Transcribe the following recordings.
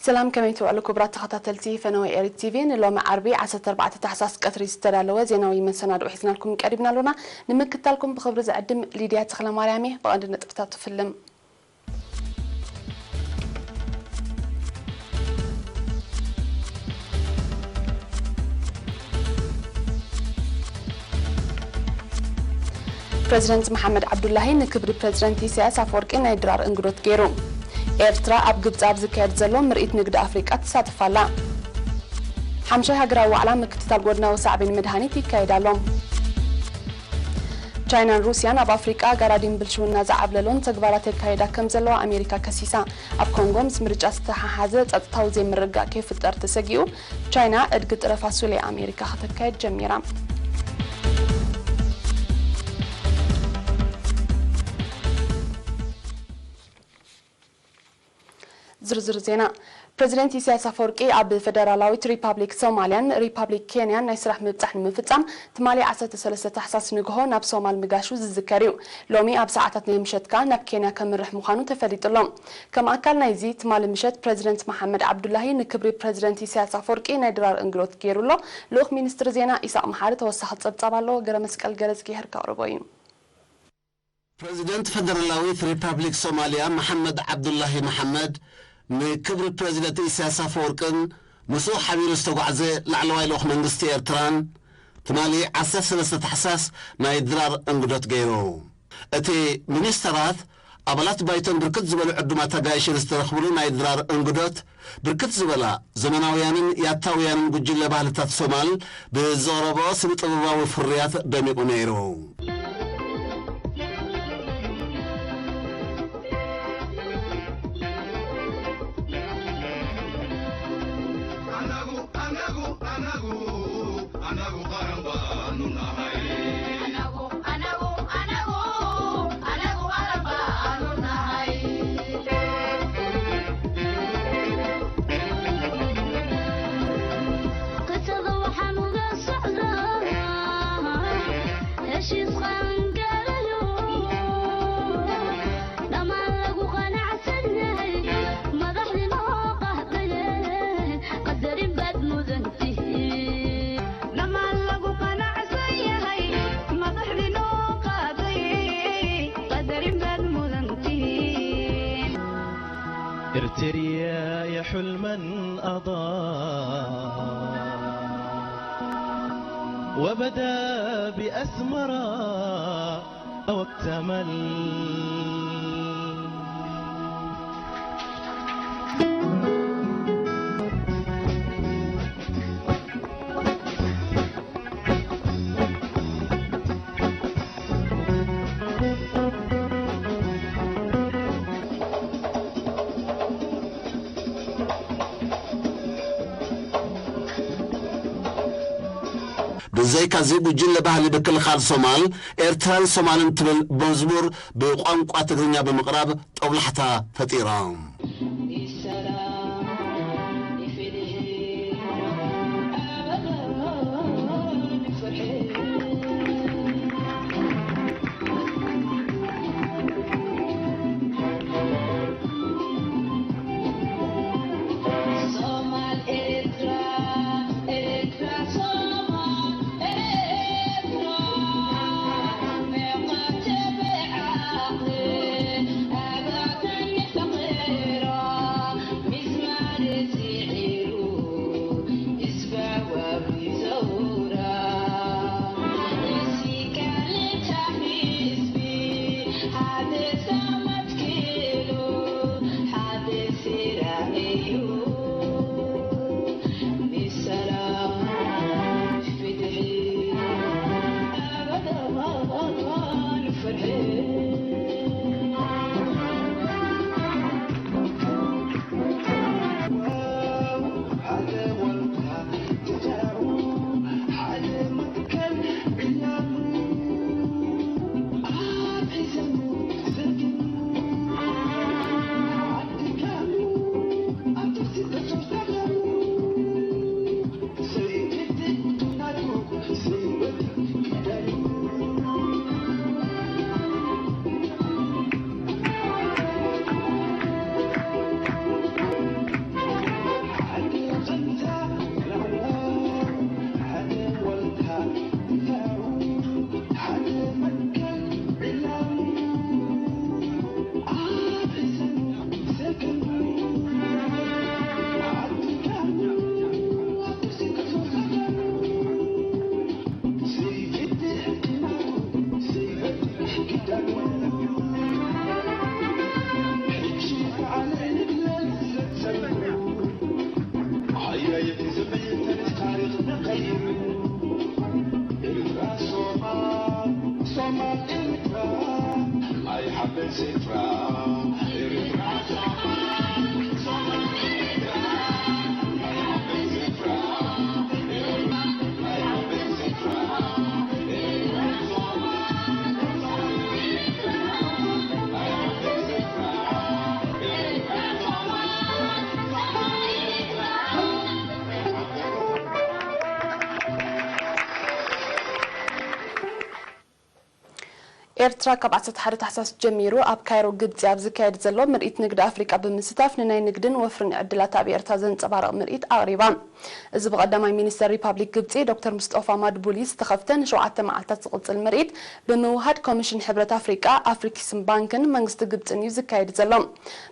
ሰላም፣ ከመይ ትውዕሉ ክቡራት ተኸታተልቲ ፈነወ ኤሪ ቲቪ? ንሎሚ ዓርቢ ዓሰርተ ኣርባዕተ ታሕሳስ ቀትሪ ዝተዳለወ ዜናዊ መሰናድኦ ሒዝናልኩም ቀሪብና ኣሎና። ንምክታልኩም ብኽብሪ ዝዕድም ሊድያ ተኽለማርያም እየ። ብቐንዲ ነጥብታት ትፍልም። ፕረዚደንት መሓመድ ዓብዱላሂ ንክብሪ ፕረዚደንት ኢሳያስ ኣፈወርቂ ናይ ድራር እንግዶት ገይሩ። ኤርትራ ኣብ ግብጺ ኣብ ዝካየድ ዘሎ ምርኢት ንግዲ ኣፍሪቃ ትሳተፍ ኣላ። ሓምሻይ ሃገራዊ ዋዕላ ምክትታል ጎድናዊ ሳዕቤን መድሃኒት ይካየድ ኣሎ። ቻይናን ሩስያን ኣብ ኣፍሪቃ ጋራዲን ብልሽውና ዝዓብለሎን ተግባራት የካየዳ ከም ዘለዋ ኣሜሪካ ከሲሳ። ኣብ ኮንጎ ምስ ምርጫ ዝተሓሓዘ ጸጥታዊ ዘይምርግጋእ ከይፍጠር ተሰጊኡ፣ ቻይና እድጊ ጥረ ፋሱሌ ኣሜሪካ ከተካየድ ጀሚራ። ዝርዝር ዜና። ፕረዚደንት ኢሳያስ ኣፈወርቂ ኣብ ፈደራላዊት ሪፓብሊክ ሶማልያን ሪፓብሊክ ኬንያን ናይ ስራሕ ምብጻሕ ንምፍጻም ትማሊ ዓሰርተ ሰለስተ ታሕሳስ ንግሆ ናብ ሶማል ምጋሹ ዝዝከር እዩ። ሎሚ ኣብ ሰዓታት ናይ ምሸት ከኣ ናብ ኬንያ ከምርሕ ምዃኑ ተፈሊጡ ኣሎ። ከም ኣካል ናይዚ ትማሊ ምሸት ፕረዚደንት መሓመድ ዓብዱላሂ ንክብሪ ፕረዚደንት ኢሳያስ ኣፈወርቂ ናይ ድራር እንግዶት ገይሩ ኣሎ። ልኡኽ ሚኒስትሪ ዜና ኢሳቕ መሓሪ ተወሳኺ ጸብጻብ ኣለዎ። ገረ መስቀል ገረዝጊሄር ከቕርቦ እዩ። ፕረዚደንት ፈደራላዊት ሪፓብሊክ ሶማልያ መሓመድ ዓብዱላሂ መሓመድ ንክብሪ ፕረዚደንት ኢሳያስ ኣፈወርቅን ምስኡ ሓቢሩ ዝተጓዕዘ ላዕለዋይ ልኡኽ መንግስቲ ኤርትራን ትማሊ ዓሰርተ ሰለስተ ታሕሳስ ናይ ድራር እንግዶት ገይሩ። እቲ ሚኒስተራት፣ ኣባላት ባይቶን ብርክት ዝበሉ ዕዱማት ኣጋይሽን ዝተረኽብሉ ናይ ድራር እንግዶት፣ ብርክት ዝበላ ዘመናውያንን ያታውያንን ጉጅለ ባህልታት ሶማል ብዘቕረቦ ስነ ጥበባዊ ፍርያት ደሚቑ ነይሩ። إرتريا يا حلما أضاء وبدا بأسمرا أو اكتمل. ብዘይካዚ፣ ጉጅለ ባህሊ ምክልኻል ሶማል፣ ኤርትራን ሶማልን ትብል መዝሙር ብቋንቋ ትግርኛ ብምቕራብ ጦብላሕታ ፈጢራ። ኤርትራ ካብ ዓሰርተ ሓደ ታሕሳስ ጀሚሩ ኣብ ካይሮ ግብጺ ኣብ ዝካየድ ዘሎ ምርኢት ንግዲ ኣፍሪቃ ብምስታፍ ንናይ ንግድን ወፍርን ዕድላት ኣብ ኤርትራ ዘንጸባርቕ ምርኢት ኣቕሪባ። እዚ ብቐዳማይ ሚኒስተር ሪፓብሊክ ግብጺ ዶክተር ሙስጦፋ ማድቡሊ ዝተኸፍተ ንሸውዓተ መዓልታት ዝቕጽል ምርኢት ብምውሃድ ኮሚሽን ሕብረት ኣፍሪቃ፣ ኣፍሪክስን ባንክን መንግስቲ ግብጽን እዩ ዝካየድ ዘሎ።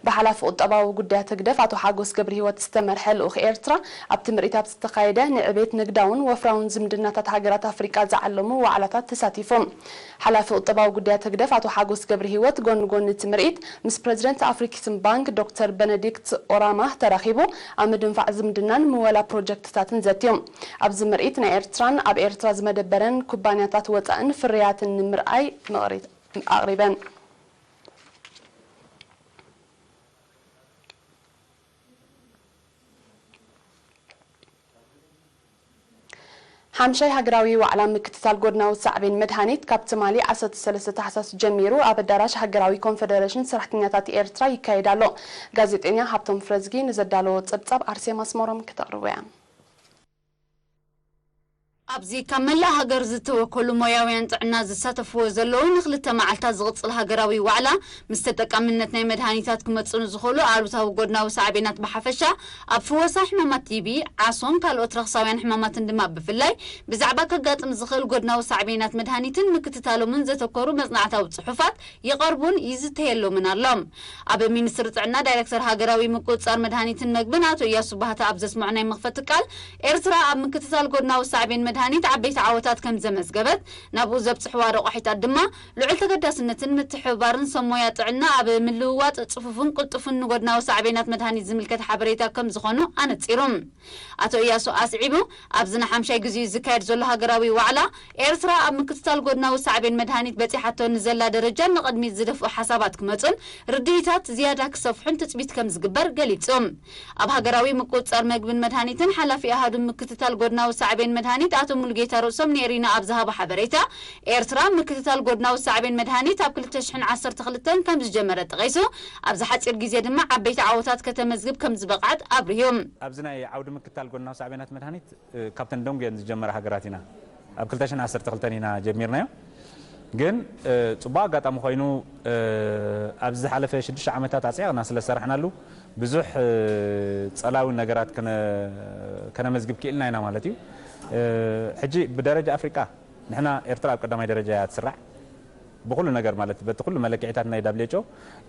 ብሓላፊ ቁጠባዊ ጉዳያት ህግደፍ ኣቶ ሓጎስ ገብረሂወት ዝተመርሐ ልኡኽ ኤርትራ ኣብቲ ምርኢት ኣብ ዝተኻየደ ንዕቤት ንግዳውን ወፍራውን ዝምድናታት ሃገራት ኣፍሪቃ ዝዓለሙ ዋዕላታት ተሳቲፎም። ሓላፊ ቁጠባዊ ጉዳያት ህግደፍ ኣቶ ሓጎስ ገብረሂወት ጎኒ ጎኒ እቲ ምርኢት ምስ ፕረዚደንት ኣፍሪክስን ባንክ ዶክተር በነዲክት ኦራማ ተራኺቡ ኣብ ምድንፋዕ ዝምድናን ምወላ ፕሮጀክትታትን ዘትዮም። ኣብዚ ምርኢት ናይ ኤርትራን ኣብ ኤርትራ ዝመደበረን ኩባንያታት ወጻእን ፍርያትን ንምርኣይ ምቕሪት ኣቕሪበን። ሓምሻይ ሃገራዊ ዋዕላ ምክትታል ጎድናዊ ሳዕቤን መድሃኒት ካብ ትማሊ ዓሰርተ ሰለስተ ታሕሳስ ጀሚሩ ኣብ ኣዳራሽ ሃገራዊ ኮንፈደሬሽን ሰራሕተኛታት ኤርትራ ይካየድ ኣሎ። ጋዜጠኛ ሃብቶም ፍረዝጊ ንዘዳለዎ ጸብጻብ ኣርሴማ ኣስመሮም ክተቕርቦ እያ። ኣብዚ ካብ መላእ ሃገር ዝተወከሉ ሞያውያን ጥዕና ዝሳተፍዎ ዘለዉ ንክልተ መዓልታት ዝቕጽል ሃገራዊ ዋዕላ፣ ምስ ተጠቃምነት ናይ መድሃኒታት ክመጹ ንዝኽእሉ ኣሉታዊ ጎድናዊ ሳዕቤናት ብሓፈሻ፣ ኣብ ፍወሳ ሕማማት ቲቢ፣ ዓሶን ካልኦት ረኽሳውያን ሕማማትን ድማ ብፍላይ፣ ብዛዕባ ከጋጥም ዝኽእል ጎድናዊ ሳዕቤናት መድሃኒትን ምክትታሎምን ዘተኮሩ መጽናዕታዊ ጽሑፋት ይቐርቡን ይዝተየሎምን ኣሎ። ኣብ ሚኒስትሪ ጥዕና ዳይሬክተር ሃገራዊ ምቁጽጻር መድሃኒትን መግብን ኣቶ እያሱ ባህታ ኣብ ዘስምዖ ናይ መኽፈቲ ቃል፣ ኤርትራ ኣብ ምክትታል ጎድናዊ ሳዕቤን መድሃኒት ዓበይቲ ዓወታት ከም ዘመዝገበት፣ ናብኡ ዘብጽሕዋ ረቋሒታት ድማ ልዑል ተገዳስነትን ምትሕብባርን ሰብ ሞያ ጥዕና ኣብ ምልውዋጥ ጽፉፍን ቅልጡፍን ንጎድናዊ ሳዕቤናት መድሃኒት ዝምልከት ሓበሬታ ከም ዝኾኑ ኣነጺሩ። ኣቶ እያሱ ኣስዒቡ፣ ኣብዚ ንሓምሻይ ግዜኡ ዝካየድ ዘሎ ሃገራዊ ዋዕላ፣ ኤርትራ ኣብ ምክትታል ጎድናዊ ሳዕቤን መድሃኒት በጺሓቶ ንዘላ ደረጃን ንቕድሚት ዝደፍኡ ሓሳባት ክመጹን ርድኢታት ዝያዳ ክሰፍሑን ትጽቢት ከም ዝግበር ገሊጹ። ኣብ ሃገራዊ ምቁጽጻር መግብን መድሃኒትን ሓላፊ ኣሃዱ ምክትታል ጎድናዊ ሳዕቤን መድሃኒት ኣቶ ሙሉጌታ ርእሶም ንኤሪና ኣብ ዝሃቦ ሓበሬታ፣ ኤርትራ ምክትታል ጎድናዊ ሳዕቤን መድሃኒት ኣብ ክልተ ሽሕን ዓሰርተ ክልተን ከም ዝጀመረ ጠቒሱ፣ ኣብዚ ሓጺር ግዜ ድማ ዓበይቲ ዓወታት ከተመዝግብ ከም ዝበቕዐት ኣብሪሁ። ኣብዚ ናይ ዓውዲ ምክትታል ጎድናዊ ሳዕቤናት መድሃኒት፣ እ፣ ካብተን ደንጉየን ዝጀመራ ሃገራት ኢና። ኣብ ክልተ ሽሕን ዓሰርተ ክልተን ኢና ጀሚርናዮ። ግን፣ እ፣ ጽቡቕ ኣጋጣሚ ኮይኑ፣ እ፣ ኣብዚ ዝሓለፈ ሽዱሽተ ዓመታት ኣጽዒቕና ስለ ዝሰራሕናሉ ብዙሕ፣ እ፣ ጸላዊ ነገራት ከነ-፣ ከነመዝግብ ክኢልና ኢና ማለት እዩ። እ፣ ሕጂ ብደረጃ ኣፍሪቃ ንሕና ኤርትራ ኣብ ቀዳማይ ደረጃ እያ ትስራዕ። ብኹሉ ነገር ማለት በቲ ኩሉ መለክዒታት ናይ ዳብሊው ኤች ኦ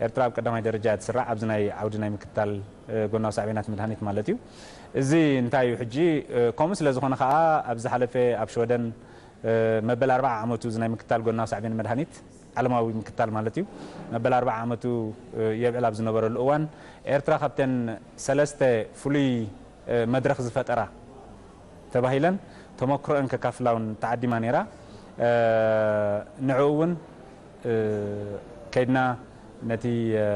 ኤርትራ ኣብ ቀዳማይ ደረጃ እያ ትስራዕ ኣብዚ ናይ ዓውዲ ናይ ምክትታል፣ እ፣ ጎናዊ ሳዕቤናት መድሃኒት ማለት እዩ። እዚ እንታይ እዩ ሕጂ፣ እ፣ ከምኡ ስለ ዝኾነ ከኣ ኣብ ዝሓለፈ ኣብ ሽወደን፣ እ፣ መበል ኣርብዓ ዓመቱ እዚ ናይ ምክትታል ጎናዊ ሳዕቤን መድሃኒት ዓለማዊ ምክትታል ማለት እዩ። መበል ኣርብዓ ዓመቱ፣ እ፣ የብዕል ኣብ ዝነበረሉ እዋን ኤርትራ ካብተን ሰለስተ ፍሉይ፣ እ፣ መድረኽ ዝፈጠራ ተባሂለን ተመክሮአን ከካፍላ እውን ተዓዲማ ነይራ። እ፣ ንዕኡ እውን፣ እ፣ ከይድና ነቲ፣ እ፣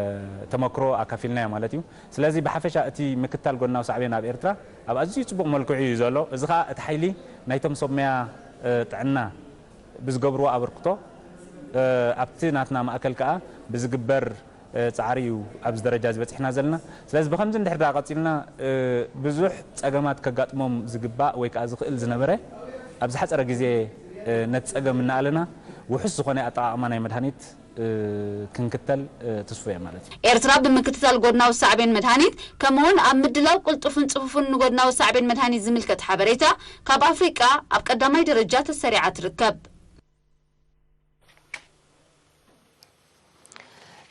ተመክሮ ኣካፊልናዮ ማለት እዩ። ስለዚ ብሓፈሻ እቲ ምክትታል ጎናዊ ሳዕቤን ኣብ ኤርትራ ኣብ ኣዝዩ ጽቡቕ መልክዑ እዩ ዘሎ። እዚ ኸኣ እቲ ሓይሊ ናይቶም ሰብ ሞያ፣ እ፣ ጥዕና ብዝገብርዎ ኣበርክቶ፣ እ፣ ኣብቲ ናትና ማእከል ከኣ ብዝግበር፣ እ፣ ጻዕሪ እዩ ኣብዚ ደረጃ እዚ በጺሕና ዘለና። ስለዚ ብኸምዚ እንድሕር ደኣ ቀጺልና፣ እ፣ ብዙሕ ጸገማት ከጋጥሞም ዝግባእ ወይ ከኣ ዝኽእል ዝነበረ ኣብ ዝሓጸረ ግዜ፣ እ፣ ነቲ ጸገም እናኣለና ውሑስ ዝኾነ ኣጠቓቕማ ናይ መድሃኒት፣ እ፣ ክንክተል፣ እ፣ ትስፉ እየ ማለት እዩ። ኤርትራ ብምክትታል ጎድናዊ ሳዕቤን መድሃኒት፣ ከምኡውን ኣብ ምድላው ቅልጡፍን ጽፉፍን ንጎድናዊ ሳዕቤን መድሃኒት ዝምልከት ሓበሬታ ካብ ኣፍሪቃ ኣብ ቀዳማይ ደረጃ ተሰሪዓ ትርከብ።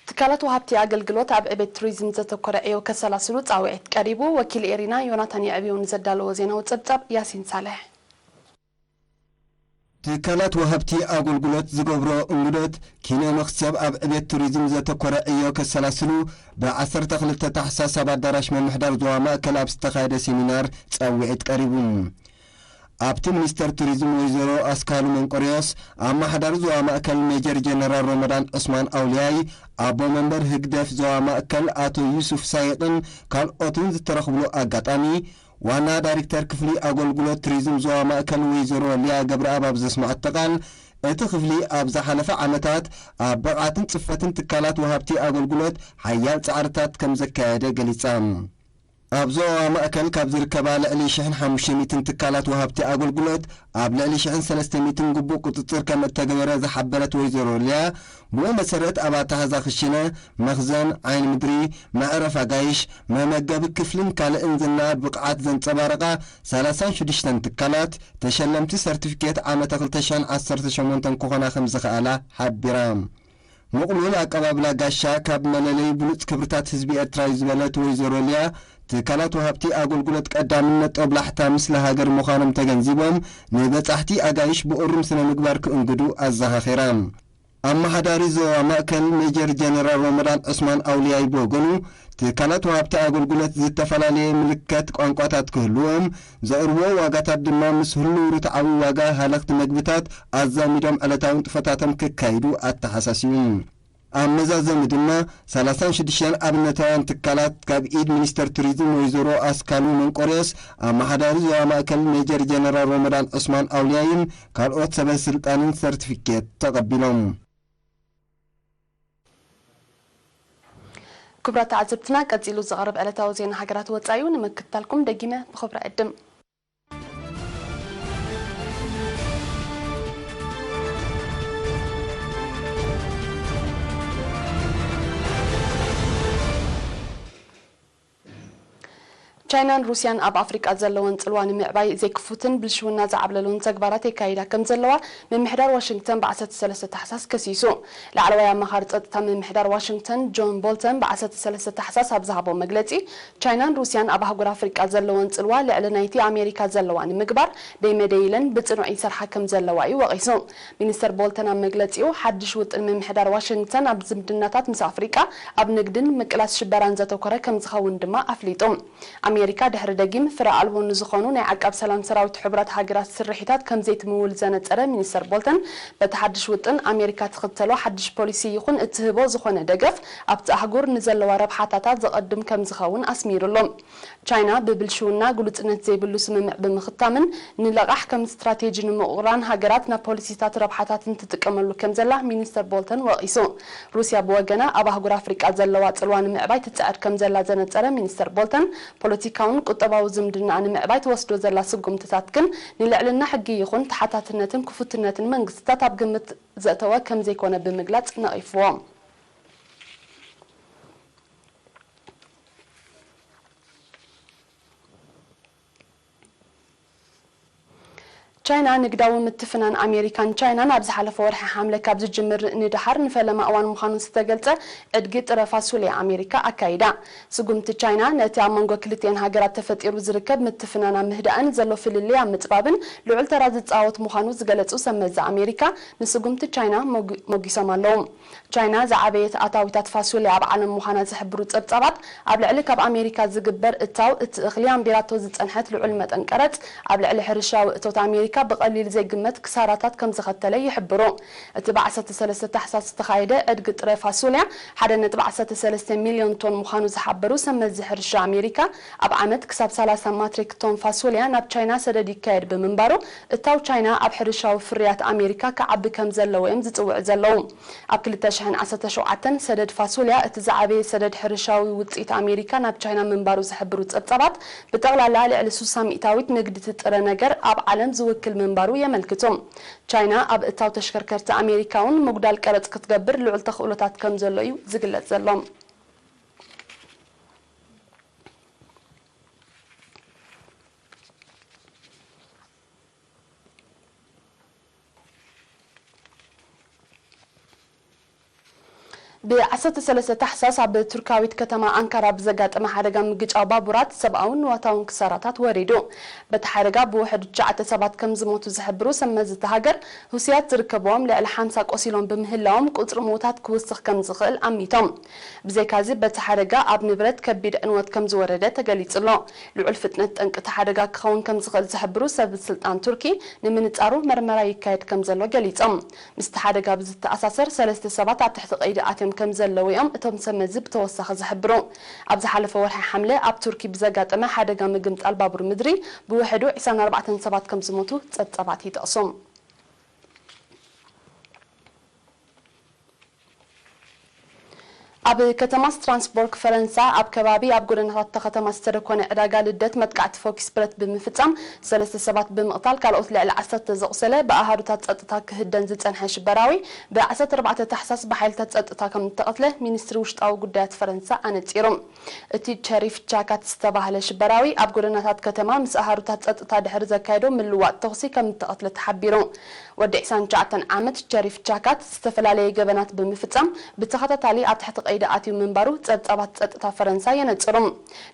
ትካላት ወሃብቲ ኣገልግሎት ኣብ ዕቤት ቱሪዝም ዘተኮረ ዕዮ ከሰላስሉ ጻውዒት ቀሪቡ። ወኪል ኤሪና ዮናታን የዕብዮ ንዘዳለዎ ዜናዊ ጸብጻብ ያሲን ሳልሕ። ትካላት ወሃብቲ ኣገልግሎት ዝገብሮ እንግዶት ኪነ መኽሰብ ኣብ ዕቤት ቱሪዝም ዘተኮረ ዕዮ ከሰላስሉ ብ ዓሰርተ ክልተ ታሕሳስ ኣብ ኣዳራሽ ምምሕዳር ዞባ ማእከል ኣብ ዝተኻየደ ሴሚናር ጻውዒት ቀሪቡ። ኣብቲ ሚኒስተር ቱሪዝም ወይዘሮ ኣስካሉ መንቆርዮስ፣ ኣመሓዳሪ ዞባ ማእከል ሜጀር ጀነራል ሮመዳን ዑስማን ኣውልያይ፣ ኣቦ መንበር ህግደፍ ዞባ ማእከል ኣቶ ዩሱፍ ሳይጥን ካልኦትን ዝተረኽብሉ ኣጋጣሚ፣ ዋና ዳይሬክተር ክፍሊ ኣገልግሎት ቱሪዝም ዞባ ማእከል ወይዘሮ ሊያ ገብረኣብ ኣብ ዘስምዐቶ ቃል፣ እቲ ክፍሊ ኣብ ዝሓለፈ ዓመታት ኣብ ብቕዓትን ጽፈትን ትካላት ወሃብቲ ኣገልግሎት ሓያል ጻዕርታት ከም ዘካየደ ገሊጻ። ኣብ ዞባ ማእከል ካብ ዝርከባ ልዕሊ ሽሕን ሓሙሽተ ሚእትን ትካላት ወሃብቲ ኣገልግሎት ኣብ ልዕሊ ሽሕን ሰለስተ ሚእትን ግቡእ ቁጽጽር ከም እተገበረ ዝሓበረት ወይዘሮ ሊያ፣ ብኡ መሰረት ኣብ ኣተሓዛ ክሽነ፣ መኽዘን፣ ዓይኒ ምድሪ፣ መዕረፍ ኣጋይሽ፣ መመገቢ ክፍልን ካልእን ዝና ብቕዓት ዘንጸባረቓ ሰላሳን ሽዱሽተን ትካላት ተሸለምቲ ሰርቲፊኬት ዓመተ ክልተ ሽሕን ዓሰርተ ሸሞንተን ክኾና ከም ዝኸኣላ ሓቢራ። ምቕሉል ኣቀባብላ ጋሻ ካብ መለለዪ ብሉጽ ክብርታት ህዝቢ ኤርትራ እዩ ዝበለት ወይዘሮ ሊያ፣ ትካላት ወሃብቲ ኣገልግሎት ቀዳምነት ጦብላሕታ ምስሊ ሃገር ምዃኖም ተገንዚቦም፣ ንበጻሕቲ ኣጋይሽ ብእሩም ስነ ምግባር ክእንግዱ ኣዘኻኺራ። ኣመሓዳሪ ዞባ ማእከል ሜጀር ጀነራል ሮመዳን ዑስማን ኣውልያይ ብወገኑ፣ ትካላት ወሃብቲ ኣገልግሎት ዝተፈላለየ ምልከት ቋንቋታት ክህልዎም፣ ዘቕርብዎ ዋጋታት ድማ ምስ ህሉው ርትዓዊ ዋጋ ሃለኽቲ መግብታት ኣዛሚዶም ዕለታዊ ንጥፈታቶም ክካይዱ ኣተሓሳሲቡ። ኣብ መዛዘሚ ድማ ሰላሳን ሽዱሽተን ኣብነታውያን ትካላት ካብ ኢድ ሚኒስተር ቱሪዝም ወይዘሮ ኣስካሉ መንቆርዮስ፣ ኣመሓዳሪ ዞባ ማእከል ሜጀር ጀነራል ሮመዳን ዑስማን ኣውልያይን ካልኦት ሰበ ስልጣንን ሰርቲፊኬት ተቐቢሎም። ክቡራት ተዓዘብትና፣ ቀጺሉ ዝቐርብ ዕለታዊ ዜና ሃገራት ወጻኢ እዩ። ንምክትታልኩም ደጊመ ብኽብሪ ዕድም። ቻይናን ሩስያን ኣብ ኣፍሪቃ ዘለወን ጽልዋ ንምዕባይ ዘይክፉትን ብልሽውና ዝዓብለሉን ተግባራት የካይዳ ከም ዘለዋ ምምሕዳር ዋሽንግተን ብ ዓሰርተ ሰለስተ ታሕሳስ ከሲሱ። ላዕለዋይ ኣማኻሪ ጸጥታ ምምሕዳር ዋሽንግተን ጆን ቦልተን ብ ዓሰርተ ሰለስተ ታሕሳስ ኣብ ዝሃቦ መግለጺ፣ ቻይናን ሩስያን ኣብ ኣህጉር ኣፍሪቃ ዘለወን ጽልዋ ልዕሊ ናይቲ ኣሜሪካ ዘለዋ ንምግባር ደይመደይለን ብጽኑዕ ይሰርሓ ከም ዘለዋ እዩ ወቒሱ። ሚኒስተር ቦልተን ኣብ መግለጺኡ፣ ሓድሽ ውጥን ምምሕዳር ዋሽንግተን ኣብ ዝምድናታት ምስ ኣፍሪቃ፣ ኣብ ንግድን ምቅላስ ሽበራን ዘተኮረ ከም ዝኸውን ድማ ኣፍሊጡ። ኣሜሪካ ድሕሪ ደጊም ፍረ ኣልቦ ንዝኾኑ ናይ ዓቃብ ሰላም ሰራዊት ሕቡራት ሃገራት ስርሒታት ከም ዘይትምውል ዘነጸረ ሚኒስተር ቦልተን፣ በቲ ሓድሽ ውጥን ኣሜሪካ ትኽተሎ ሓድሽ ፖሊሲ ይኹን እትህቦ ዝኾነ ደገፍ ኣብቲ ኣህጉር ንዘለዋ ረብሓታታ ዘቐድም ከም ዝኸውን ኣስሚሩሉ። ቻይና ብብልሽውና ግሉጽነት ዘይብሉ ስምምዕ ብምኽታምን ንለቓሕ ከም ስትራቴጂ ንምቑራን ሃገራት ናብ ፖሊሲታት ረብሓታትን ትጥቀመሉ ከም ዘላ ሚኒስተር ቦልተን ወቒሱ። ሩስያ ብወገና ኣብ ኣህጉር ኣፍሪቃ ዘለዋ ጽልዋ ንምዕባይ ትጽዕር ከም ዘላ ዘነጸረ ሚኒስተር ቦልተን፣ ፖለቲካውን ቁጠባዊ ዝምድናኣ ንምዕባይ ትወስዶ ዘላ ስጉምትታት ግን ንልዕልና ሕጊ ይኹን ተሓታትነትን ክፉትነትን መንግስትታት ኣብ ግምት ዘእተወ ከም ዘይኮነ ብምግላጽ ነቒፍዎ። ቻይና ንግዳዊ ምትፍናን ኣሜሪካን ቻይናን ኣብ ዝሓለፈ ወርሒ ሓምለ ካብ ዝጅምር ንደሓር ንፈለማ እዋን ምዃኑ ዝተገልጸ ዕድጊ ጥረ ፋሱልያ ኣሜሪካ ኣካይዳ። ስጉምቲ ቻይና ነቲ ኣብ መንጎ ክልቲኤን ሃገራት ተፈጢሩ ዝርከብ ምትፍናን ኣብ ምህዳእን ዘሎ ፍልልይ ኣብ ምጽባብን ልዑል ተራ ዝጻወት ምዃኑ ዝገለጹ ሰብ መዚ ኣሜሪካ ንስጉምቲ ቻይና ሞጊ-፣ ሞጊሶም ኣለዉ። ቻይና ዝዓበየት ኣታዊታት ፋሱልያ ኣብ ዓለም ምዃና ዝሕብሩ ጸብጻባት፣ ኣብ ልዕሊ ካብ ኣሜሪካ ዝግበር እታው እቲ እኽሊ ኣንቢራቶ ዝጸንሐት ልዑል መጠን ቀረጽ፣ ኣብ ልዕሊ ሕርሻዊ እቶት ኣሜሪካ ብቐሊል ዘይግመት ክሳራታት ከም ዘኸተለ ይሕብሩ። እቲ ብ ዓሰርተ ሰለስተ ታሕሳስ ዝተኻየደ ዕድጊ ጥረ ፋሱልያ፣ ሓደ ነጥቢ ዓሰርተ ሰለስተ ሚልዮን ቶን ምዃኑ ዝሓበሩ ሰብ መዚ ሕርሻ ኣሜሪካ፣ ኣብ ዓመት ክሳብ ሰላሳ ማትሪክ ቶን ፋሱልያ ናብ ቻይና ሰደድ ይካየድ ብምንባሩ፣ እታው ቻይና ኣብ ሕርሻዊ ፍርያት ኣሜሪካ ክዓቢ ከም ዘለዎ እዮም ዝጽውዑ ዘለዉ። ኣብ ክልተ ሽሕን ዓሰርተ ሸውዓተን ሰደድ ፋሱልያ፣ እቲ ዝዓበየ ሰደድ ሕርሻዊ ውጽኢት ኣሜሪካ ናብ ቻይና ምንባሩ ዝሕብሩ ጸብጻባት፣ ብጠቕላላ ልዕሊ ስሳ ሚእታዊት ንግዲ እቲ ጥረ ነገር ኣብ ዓለም ዝውክል ምንባሩ የመልክቱ። ቻይና ኣብ እታው ተሽከርከርቲ ኣሜሪካ እውን ምጉዳል ቀረጽ ክትገብር ልዑል ተኽእሎታት ከም ዘሎ እዩ ዝግለጽ ዘሎ። ብ ዓሰርተ ሰለስተ ታሕሳስ ኣብ ቱርካዊት ከተማ ኣንካራ ብዘጋጠመ ሓደጋ ምግጫው ባቡራት ሰብኣውን ንዋታውን ክሳራታት ወሪዱ። በቲ ሓደጋ ብውሕዱ ትሽዓተ ሰባት ከም ዝሞቱ ዝሕብሩ ሰብ መዚ እታ ሃገር፣ ህውስያት ዝርከብዎም ልዕሊ ሓምሳ ቆሲሎም ብምህላዎም ቁጽሪ ምዉታት ክውስኽ ከም ዝኽእል ኣሚቶም። ብዘይካዚ በቲ ሓደጋ ኣብ ንብረት ከቢድ ዕንወት ከም ዝወረደ ተገሊጹ ኣሎ። ልዑል ፍጥነት ጠንቂ እቲ ሓደጋ ክኸውን ከም ዝኽእል ዝሕብሩ ሰብ ስልጣን ቱርኪ፣ ንምንጻሩ መርመራ ይካየድ ከም ዘሎ ገሊጾም። ምስቲ ሓደጋ ብዝተኣሳሰር ሰለስተ ሰባት ኣብ ትሕቲ ቀይዲ ኣትዮም ከም ዘለዉ እዮም እቶም ሰብ መዚ ብተወሳኺ ዝሕብሩ። ኣብ ዝሓለፈ ወርሒ ሓምለ ኣብ ቱርኪ ብዘጋጠመ ሓደጋ ምግምጣል ባቡር ምድሪ ብውሕዱ ዕስራን ኣርባዕተን ሰባት ከም ዝሞቱ ጸብጻባት ይጠቕሱ። ኣብ ከተማ ስትራስቦርግ ፈረንሳ ኣብ ከባቢ ኣብ ጎደናታት እታ ከተማ ዝተደኮነ ዕዳጋ ልደት መጥቃዕቲ ፎኪስ ብረት ብምፍጻም ሰለስተ ሰባት ብምቕታል ካልኦት ልዕሊ ዓሰርተ ዘቑሰለ ብኣሃዱታት ጸጥታ ክህደን ዝጸንሐ ሽበራዊ ብ ዓሰርተ ኣርባዕተ ታሕሳስ ብሓይልታት ጸጥታ ከም እተቐትለ ሚኒስትሪ ውሽጣዊ ጉዳያት ፈረንሳ ኣነጺሩ። እቲ ቸሪፍ ቻካት ዝተባህለ ሽበራዊ ኣብ ጎደናታት ከተማ ምስ ኣሃዱታት ጸጥታ ድሕሪ ዘካየዶ ምልዋጥ ተኹሲ ከም እተቐትለ ተሓቢሩ። ወዲ ዕስራን ትሽዓተን ዓመት ቸሪፍ ቻካት ዝተፈላለየ ገበናት ብምፍጻም ብተኸታታሊ ኣብ ትሕቲ ቀይዲ ኣትዩ ምንባሩ ጸብጻባት ጸጥታ ፈረንሳ የነጽሩ።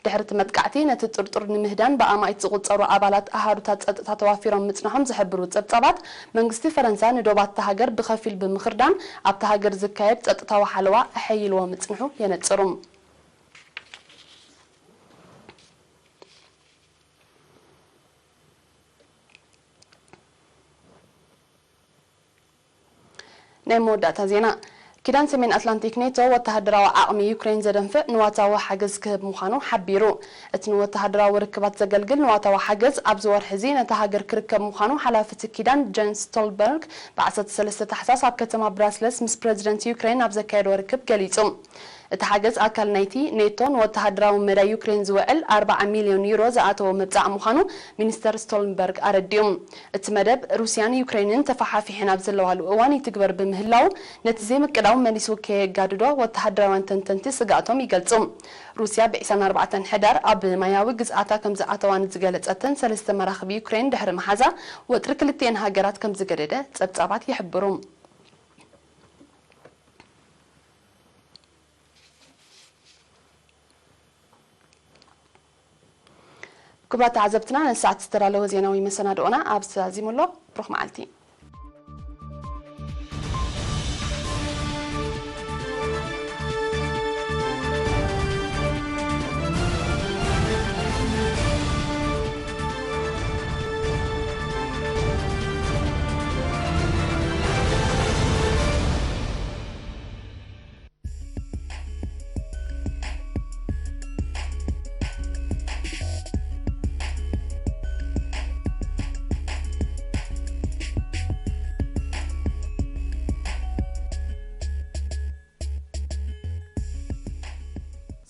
ድሕሪ እቲ መጥቃዕቲ ነቲ ጥርጡር ንምህዳን ብኣማኢት ዝቑጸሩ ኣባላት ኣሃዱታት ጸጥታ ተዋፊሮም ምጽንሖም ዝሕብሩ ጸብጻባት፣ መንግስቲ ፈረንሳ ንዶባት እታ ሃገር ብኸፊል ብምኽርዳን ኣብታ ሃገር ዝካየድ ጸጥታዊ ሓለዋ ኣሐይልዎ ምጽንሑ የነጽሩ። ናይ መወዳእታ ዜና። ኪዳን ሰሜን ኣትላንቲክ ኔቶ ወተሃደራዊ ዓቕሚ ዩክሬን ዘደንፍዕ ንዋታዊ ሓገዝ ክህብ ምዃኑ ሓቢሩ። እቲ ንወተሃደራዊ ርክባት ዘገልግል ንዋታዊ ሓገዝ ኣብዚ ወርሒ እዚ ነታ ሃገር ክርከብ ምዃኑ ሓላፊ እቲ ኪዳን ጀንስ ስቶልበርግ ብ ዓሰርተ ሰለስተ ታሕሳስ ኣብ ከተማ ብራስለስ ምስ ፕረዚደንት ዩክሬን ኣብ ዘካየዶ ርክብ ገሊጹ። እቲ ሓገዝ ኣካል ናይቲ ኔቶ ንወተሃደራዊ መዳይ ዩክሬን ዝውዕል ኣርባዓ ሚልዮን ዩሮ ዝኣተወ መብጻዕ ምዃኑ ሚኒስተር ስቶልንበርግ ኣረዲኡ። እቲ መደብ ሩስያን ዩክሬንን ተፈሓፊሐን ኣብ ዘለዋሉ እዋን ይትግበር ብምህላው፣ ነቲ ዘይምቅዳው መሊሱ ከየጋድዶ ወተሃደራውያን ተንተንቲ ስግኣቶም ይገልጹ። ሩስያ ብ ዕስራን ኣርባዕተን ሕዳር ኣብ ማያዊ ግዝኣታ ከም ዝኣተዋ ንዝገለጸተን ሰለስተ መራኽብ ዩክሬን ድሕሪ ምሓዛ፣ ወጥሪ ክልቲኤን ሃገራት ከም ዝገደደ ጸብጻባት ይሕብሩ። ክቡራት ተዓዘብትና፣ ነዚ ሰዓት ዝተዳለወ ዜናዊ መሰናድኦና ኣብዚ ተዛዚሙ ኣሎ። ብሩኽ መዓልቲ።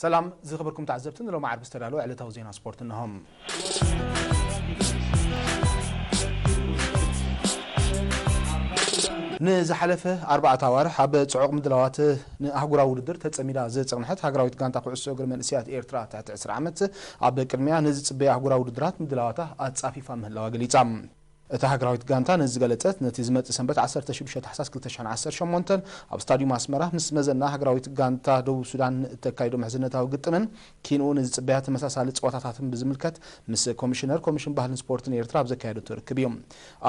ሰላም ዝኸበርኩም ተዓዘብቲ፣ ንሎሚ ዓርቢ ዝተዳለወ ዕለታዊ ዜና ስፖርት እነሆ። ንዝሓለፈ ኣርባዕተ ኣዋርሕ ኣብ ጽዑቕ ምድላዋት ንኣህጉራዊ ውድድር ተጸሚዳ ዝጸንሐት ሃገራዊት ጋንታ ኩዕሶ እግሪ መንእሰያት ኤርትራ ትሕቲ ዕስራ ዓመት፣ ኣብ ቅድሚያ ንዝጽበያ ኣህጉራዊ ውድድራት ምድላዋታ ኣጻፊፋ ምህላዋ ገሊጻ። እታ ሃገራዊት ጋንታ ነዚ ዝገለጸት፣ ነቲ ዝመጽእ ሰንበት ዓሰርተ ሽዱሽተ ታሕሳስ ክልተ ሽሕን ዓሰርተ ሸሞንተን ኣብ ስታድዩም ኣስመራ ምስ መዘና ሃገራዊት ጋንታ ደቡብ ሱዳን እተካይዶ ምሕዝነታዊ ግጥምን ኪንኡ ንዝጽበያ ተመሳሳሊ ጸወታታትን ብዝምልከት ምስ ኮሚሽነር ኮሚሽን ባህልን ስፖርትን ኤርትራ ኣብ ዘካየደቶ ርክብ እዩ።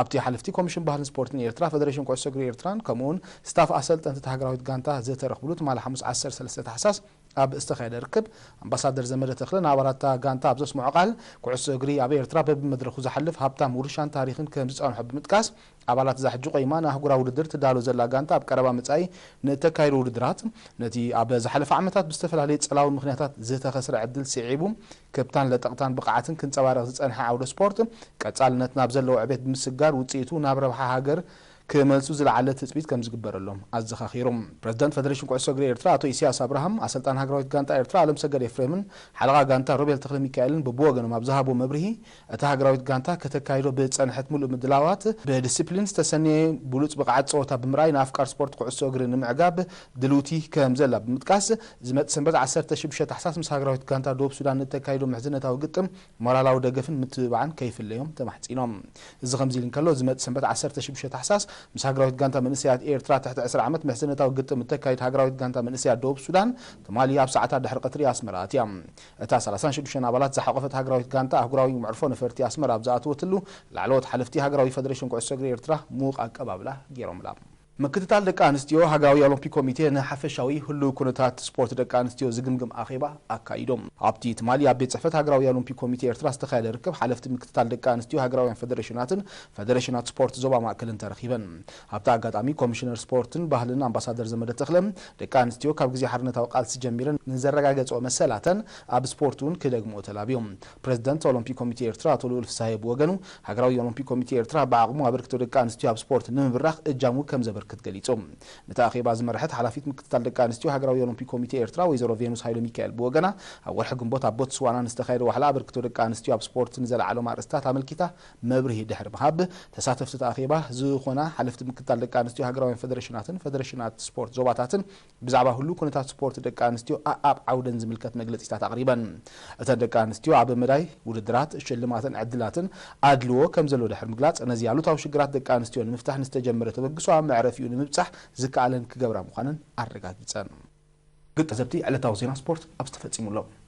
ኣብቲ ሓለፍቲ ኮሚሽን ባህልን ስፖርትን ኤርትራ፣ ፈደሬሽን ኩዕሶ እግሪ ኤርትራን ከምኡውን ስታፍ ኣሰልጠንቲ እታ ሃገራዊት ጋንታ ዝተረኽብሉ ትማሊ ሓሙስ ዓሰርተ ሰለስተ ታሕሳስ ኣብ ዝተኻየደ ርክብ፣ ኣምባሳደር ዘመደ ተኽለ ንኣባላት እታ ጋንታ ኣብ ዘስምዖ ቃል፣ ኩዕሶ እግሪ ኣብ ኤርትራ በብመድረኹ ዝሓልፍ ሃብታም ውርሻን ታሪኽን ከም ዝጸንሖ ብምጥቃስ፣ ኣባላት እዛ ሕጂ ቆይማ ንኣህጉራዊ ውድድር ትዳሎ ዘላ ጋንታ ኣብ ቀረባ መጻኢ ንእተካይዶ ውድድራት፣ ነቲ ኣብ ዝሓለፈ ዓመታት ብዝተፈላለየ ጸላዊ ምኽንያታት ዝተኸስረ ዕድል ስዒቡ፣ ክብታን ለጠቕታን ብቕዓትን ክንጸባረቕ ዝጸንሐ ዓውደ ስፖርት፣ ቀጻልነት ናብ ዘለዎ ዕቤት ብምስጋር፣ ውጽኢቱ ናብ ረብሓ ሃገር ክመልሱ ዝለዓለ ትጽቢት ከም ዝግበረሎም ኣዘኻኺሩ። ፕረዚደንት ፈደሬሽን ኩዕሶ እግሪ ኤርትራ ኣቶ ኢሳያስ ኣብርሃም፣ ኣሰልጣን ሃገራዊት ጋንታ ኤርትራ ኣለምሰገድ ኤፍሬምን ሓለቓ ጋንታ ሮቤል ተኽለ ሚካኤልን በብወገኖም ኣብ ዝሃቦ መብርሂ፣ እታ ሃገራዊት ጋንታ ከተካይዶ ብዝጸንሐት ምሉእ ምድላዋት፣ ብዲሲፕሊን ዝተሰነየ ብሉጽ ብቕዓት ጸወታ ብምርኣይ፣ ንኣፍቃር ስፖርት ኩዕሶ እግሪ ንምዕጋብ ድልውቲ ከም ዘላ ብምጥቃስ፣ ዝመጽእ ሰንበት ዓሰርተ ሽዱሽተ ታሕሳስ ምስ ሃገራዊት ጋንታ ደቡብ ሱዳን ንእተካይዶ ምሕዝነታዊ ግጥም ሞራላዊ ደገፍን ምትብባዕን ከይፍለዮም ተማሕጺኖም። እዚ ከምዚ ኢሉ እንከሎ፣ ዝመጽእ ሰንበት ዓሰርተ ሽዱሽተ ታሕሳስ ምስ ሃገራዊት ጋንታ መንእሰያት ኤርትራ ትሕቲ ዕስራ ዓመት ምሕዝነታዊ ግጥም እተካይድ ሃገራዊት ጋንታ መንእሰያት ደቡብ ሱዳን፣ ትማሊ ኣብ ሰዓታት ድሕሪ ቀትሪ ኣስመራ ኣትያ። እታ ሰላሳን ሽዱሽተን ኣባላት ዝሓቖፈት ሃገራዊት ጋንታ ኣህጉራዊ መዕርፎ ነፈርቲ ኣስመራ ኣብ ዝኣተወትሉ፣ ላዕለዎት ሓለፍቲ ሃገራዊ ፈደሬሽን ኩዕሶ እግሪ ኤርትራ ምዉቕ ኣቀባብላ ገይሮምላ። ምክትታል ደቂ ኣንስትዮ ሃገራዊ ኦሎምፒክ ኮሚቴ ንሓፈሻዊ ህሉው ኩነታት ስፖርት ደቂ ኣንስትዮ ዝግምግም ኣኼባ ኣካይዶም። ኣብቲ ትማሊ ኣብ ቤት ጽሕፈት ሃገራዊ ኦሎምፒክ ኮሚቴ ኤርትራ ዝተኻየደ ርክብ፣ ሓለፍቲ ምክትታል ደቂ ኣንስትዮ ሃገራውያን ፈደሬሽናትን ፈደሬሽናት ስፖርት ዞባ ማእከልን ተረኺበን። ኣብቲ ኣጋጣሚ ኮሚሽነር ስፖርትን ባህልን ኣምባሳደር ዘመደ ተኽለ፣ ደቂ ኣንስትዮ ካብ ግዜ ሓርነታዊ ቃልሲ ጀሚረን ንዘረጋገጽኦ መሰላተን ኣብ ስፖርት እውን ክደግምኦ ተላብዮም። ፕረዚደንት ኦሎምፒክ ኮሚቴ ኤርትራ ኣቶ ልኡል ፍስሃየ ብወገኑ፣ ሃገራዊ ኦሎምፒክ ኮሚቴ ኤርትራ ብዓቕሙ ኣበርክቶ ደቂ ኣንስትዮ ኣብ ስፖርት ንምብራኽ እጃሙ ከም ዘበርክት ክትገሊጹ። ነቲ ኣኼባ ዝመርሐት ሓላፊት ምክትታል ደቂ ኣንስትዮ ሃገራዊ ኦሎምፒክ ኮሚቴ ኤርትራ ወይዘሮ ቬኑስ ሃይለ ሚካኤል ብወገና፣ ኣብ ወርሒ ግንቦት ኣብ ቦትስዋና ንዝተኻየደ ዋሕላ ኣበርክቶ ደቂ ኣንስትዮ ኣብ ስፖርት ንዘለዓሎም ኣርእስታት ኣመልኪታ መብርሂ ድሕሪ ምሃብ፣ ተሳተፍቲ እቲ ኣኼባ ዝኾና ሓለፍቲ ምክትታል ደቂ ኣንስትዮ ሃገራውያን ፈደረሽናትን ፈደረሽናት ስፖርት ዞባታትን ብዛዕባ ህሉ ኩነታት ስፖርት ደቂ ኣንስትዮ ኣኣብ ዓውደን ዝምልከት መግለጺታት ኣቕሪበን። እተን ደቂ ኣንስትዮ ኣብ መዳይ ውድድራት፣ ሽልማትን ዕድላትን ኣድልዎ ከም ዘሎ ድሕሪ ምግላጽ፣ ነዚ ኣሉታዊ ሽግራት ደቂ ኣንስትዮ ንምፍታሕ ንዝተጀመረ ተበግሶ ኣብ መዕረፊኡ ንምብጻሕ ዝከኣለን ክገብራ ምዃነን ኣረጋጊጸን። ግጣዘብቲ ዕለታዊ ዜና ስፖርት ኣብዚ ተፈጺሙ ኣሎ።